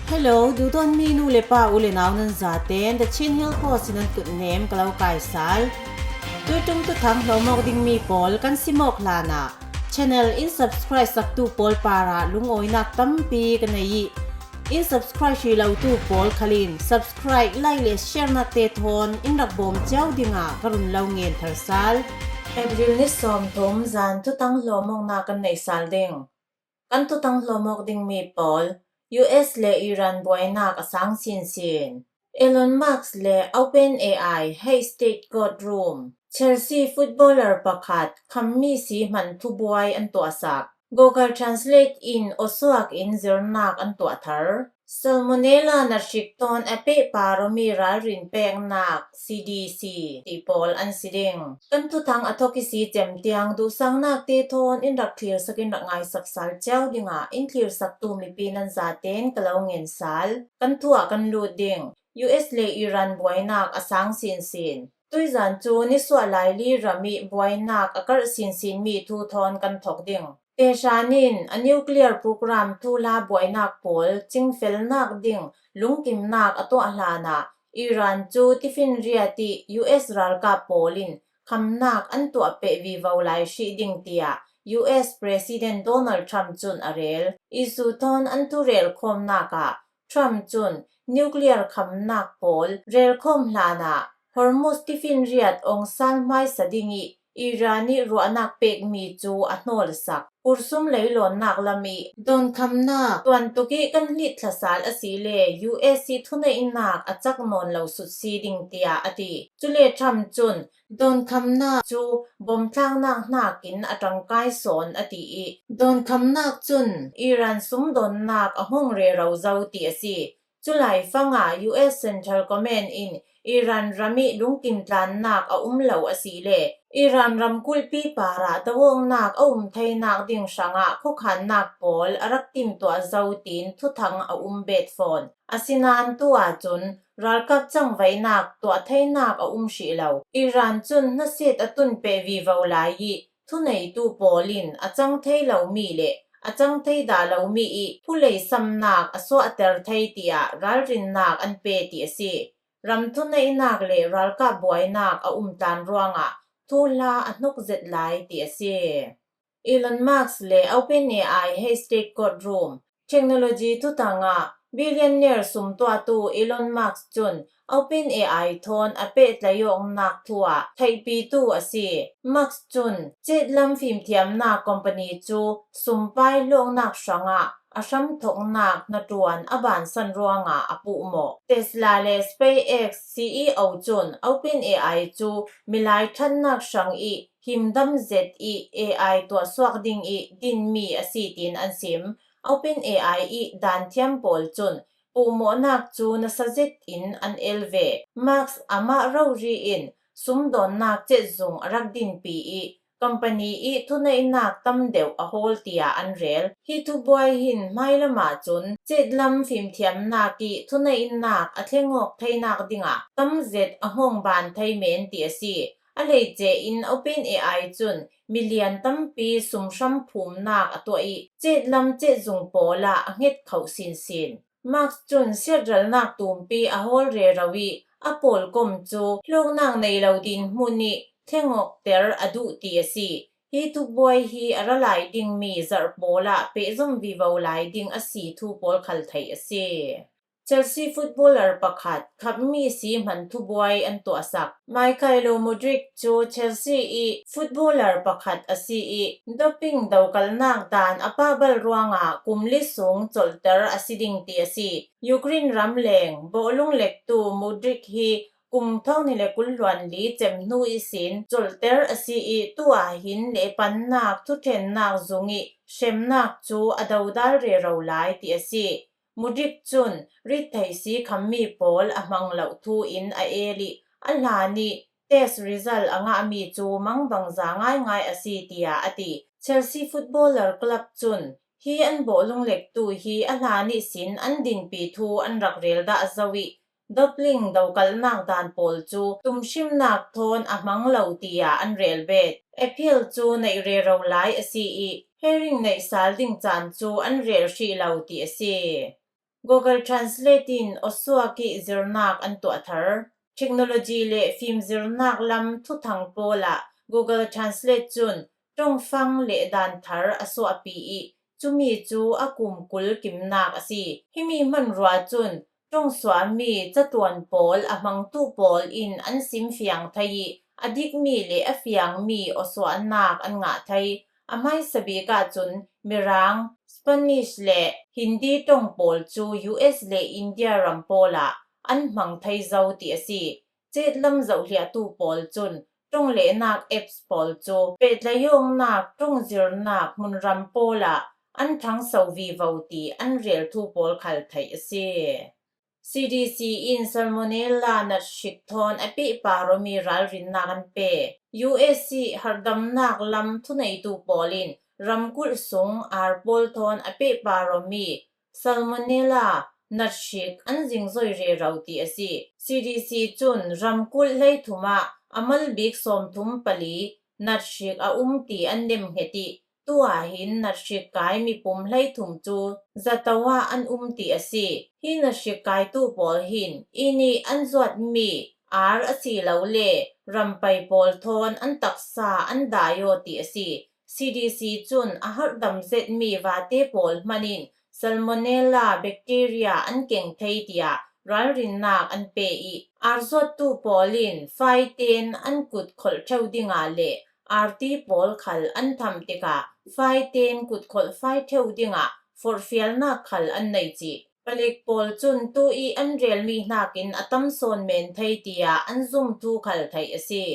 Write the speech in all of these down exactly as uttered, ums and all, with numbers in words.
Hello, dudawn mi nu le pa, u le nau nan zaten The Chin Hill Post in an kut nem ka lo kai sal. Tuitung tuthang hlawmawk ding mi pawl kan simawk hlanah channel in subscribe saktu pawl parah lungawinak tampi ka nei ih, in subscribe hrih lotu pawl khalin subscribe, like le share nakte thawn in rak bawm ciau dingah ka run lo ngen thar sal. April ni sawmthum zan thutang hlawmawknak kan nei sal ding. Kan thutang hlawmawk ding mi pawl, U S le Iran buainak a sang sinsin. Elon Musk le OpenAI hate state courtroom. Chelsea footballer pakhat khammi si hman thubuai an tuahsak. Google Translate in awsuak in zirnak an tuah thar. Salmonella nathik tawn a pehpar awmi ralrin peknak C D C ti pawl an si ding. Kan thuthang a thawk isi cem tiang duhsaknakte thawn in rak thlirsak in rak ngaisak sal ciau dingah in thlirsaktu mipi nan zaten ka lo ngen sal. Kan thu ah kan lut ding. U S le Iran buainak a sang sinsin. Tuizan cu nisuah laili ram ih buainak a karh sinsin mi thu thawn kan thawk ding. Tehran in a nuclear program thuhla buainak pawl cingfelnak ding lungkimnak a tuah hlanah Iran cu tifinriat ih U S ralkap pawl in khamnak an tuah peh vivo lai hrih ding tiah U S President Donald Trump cun a rel. Issue thawn an thurel khawmnak ah Trump cun nuclear khamnak pawl relkhawm hlanah Hormuz tifinriat awng sal hmaisa ding ih Iran ih ruahnak pekmi cu a hnawlsak. Kursum leilawnnak lam ih dawnkhamnak tuantuk ih kan hlih thlasal asile U S ih thuneihnak a cak nawn lo sutsi ding tiah a ti. Cule Trump cun dawnkhamnak cu bawmtlaknak hnakin a ṭangkai sawn a ti ih, dawnkhamnak cun Iran sumdawnnak a hung rero zo ti a si. Culai fangah U S Central Command in Iran ram ih lungkimtlannak a um lo asile Iran ramkulhpi parah doawknak a um theinak ding hrangah khuakhannak pawl a rak timtuah zo tiin thuthang a um bet fawn. Asinain tu ahcun ralkap cangvaihnak tuah theinak a um hrih lo. Iran cun hnaset a tun peh vivo lai ih thuneitu pawl in a cang thei lomi le a cang thei dah lomi ih phulei samnak a suahter thei tiah ralrinnak an pe ti a si. Ram thuneihnak le ralkap buainak a umtlan ruangah thuhla a hnuk zet lai ti a si. Elon Musk le OpenAI hate state courtroom. Technology thutangah billionaire sumtuahtu Elon Musk cun OpenAI thawn a pehtlaih awknak thu ah theihpitu a si. Musk cun cetlam fimthiamnak company cu sumpai hlawknak hrangah a hramthawknak hnaṭuan a bansan ruangah a puhmawh. Tesla le SpaceX C E O cun OpenAI cu milai ṭhatnak hrang ih himdam zet ih A I tuahsuak ding ih dinmi a si tiin an sim. OpenAI ih danthiam pawl cun puhmawhnak cu nasa zet in an el ve. Musk amah rori in sumdawnnak cetzung a rak dinpi ih company ih thuneihnak tam deuh a hawl tiah an rel. Hi thubuai hin hmailam ahcun cetlam fimthiamnak ih thuneihnak a thleng awk theinak dingah tam zet a hung ban thei men ti a si. A hleice in OpenAI cun milian tampi sumhram phumnak a tuah ih cetlam cetzung pawl ah a hnget khoh sinsin. Musk cun siatralnak tumpi a hawl rero ih a pawlkom cu hlawknak nei lo dinhmun ih thleng awkter a duh ti a si. Hi thubuai hi a ra lai dingmi zarh pawl ah pehzom vivo lai ding a si thu pawl khal theih a si. Chelsea footballer pakhat khammi si hman thubuai an tuahsak. Mykhailo Mudryk cu Chelsea ih footballer pakhat a si ih doping dokalhnak dan a pahbal ruangah kum li sung colhter a si ding ti a si. Ukraine ramleng bawhlung lektu Mudryk hi kum thawng hnih le kul hluan li cem hnu ihsin colhter a si ih tu ah hin lehpannak thuṭhennak zung ih hremnak cu a dodal rero lai ti a si. Mudryk cun rittheih si khammi pawl a hmang loh thu in a el ih a hlan ih test result a ngahmi cu mangbangza ngaingai a si tiah a ti. Chelsea footballer club cun hi an bawhlung lektu hi a hlan ihsin an dinpi thu an rak rel dah zo ih doping dokalhnak dan pawl cu tumhrimnak thawn a hmang lo tiah an rel bet. Appeal cu neih rero lai a si ih hearing neih sal ding caan cu an rel hrih lo ti a si. Google Translate in awsuak ih zirnak an tuah thar. Technology le fimzirnak lam thuthang pawlah Google Translate cun ṭongfang le dan thar a suahpi ih cumi cu a kumkul kimnak a si. Himi hmanrua cun ṭongsuahmi catuan pawl a hmangtu pawl in an simfiang thei ih a dikmi le a fiangmi awsuahnak an ngah thei. A hmaisabik ahcun Mirang, Spanish le Hindi ṭong pawl cu U S le India ram pawlah an hmang thei zo ti a si. Cetlam zohhliahtu pawl cun ṭonglehnak apps pawl cu pehtlaihawknak ṭongzirnak hmunram pawlah an ṭhangso vivo ti an rel thu pawl khal theih a si. C D C in Salmonella nathrik thawn a pehpar awmi ralrinnak an pe. U S ih harhdamnak lam thuneitu pawl in ramkulh sung ar pawl thawn a pehpar awmi Salmonella nathrik an zingzoi rero ti a si. C D C cun ramkulh hleithum ah a malbik sawmthum pali nathrik a um ti an nemnghet ih, tu ah hin nathrik kai mipum hleithum cu zato ah an um ti a si. Hi nathrik kaitu pawl hin inn ih an zuatmi ar asilole rampai pawl thawn an taksa an dai aw ti a si. C D C cun a harhdam zetmi vate pawl hman in Salmonella bacteria an keng thei tiah ralrinnak an pe ih, ar zuattu pawl in faiten an kut kholh ṭheu dingah le arti pawl khal an thamh tikah faiten kut kholh fai ṭheu dingah forhfialnak khal an nei cih. Palik pawl cun tu ih an relmi hnakin a tam sawn men thei tiah an zum thu khal theih a si.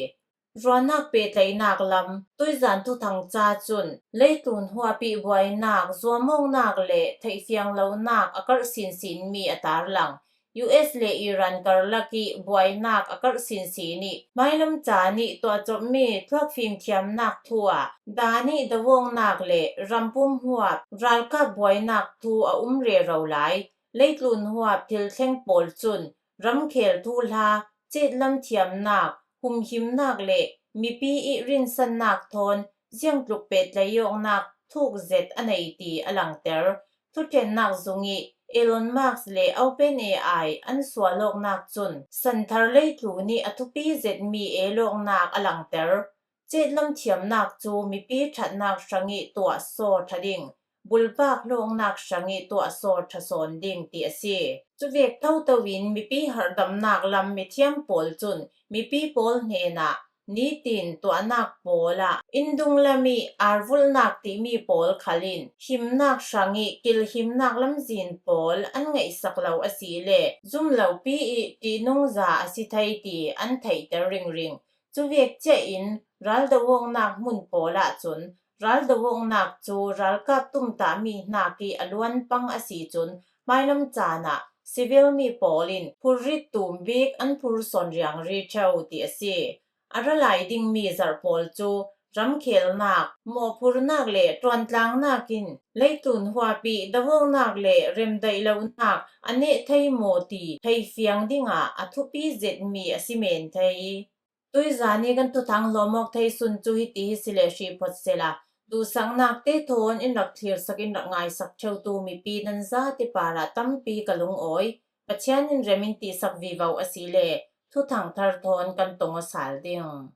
Ruahnak pehtlaihnak lam, tuizan thuthang ca cun leitlun huap ih buainak, zuamawknak le theihfiang lonak a karh sinsinmi a tarlang. U S le Iran karlak ih buainak a karh sinsin ih, hmailam caan ih tuahcawpmi thluak fimthiamnak thu ah dan ih doawknak le rampum huap ralkap buainak thu a um rero lai. Leitlun huap thil thleng pawl cun ramkhel thuhla, cetlam thiamnak, humhimnak le mipi ih rinsannak thawn ziangtluk pehtlaih awknak thuk zet a nei ti a langter. Thuṭhennak zung ih Elon Musk le OpenAI an sual awknak cun santhar leitlun ih a thupi zetmi el awknak a langter. Cetlam thiamnak cu mipi ṭhatnak hrang ih tuah saw ṭha ding, bulpak hlawknak hrang ih tuah saw ṭha sawn ding ti a si. Cuvek toto in mipi harhdamnak lam mithiam pawl cun mipi pawl hnenah nitin tuahnak pawl ah inn dunglam ih arvulhnak timi pawl khal in himnak hrang ih kilhimnak lamzin pawl an ngeihsak lo asile zumlopi ih ṭihnungza a si thei ti an theihter ringring. Cuvek ciah in raldoawknak hmun pawl ahcun raldoawknak cu ralkap tumtahmi hnak ih a luan pang a si cun hmailam caan ah civil mi pawl in phurrit tum bik an phur sawn riangri ṭheu ti a si. A ra lai dingmi zarh pawl cu ramkhelnak, mawhphurnak le ṭuantlangnak in leitlun huap ih doawknak le remdaih lonak a neh thei maw ti theifiang dingah a thupi zetmi a si men thei. Tuizan ih kan thuthang hlawm awk thei sun cu hiti hi si le hrih phawt sehla, duhsaknak te thawn in rak thlirsak, in rak ngaisak ṭheutu mipi nan zate parah tampi ka lungawi. Pathian in rem in tihsak vivo asile thuthang thar thawn kan tong aw sal ding.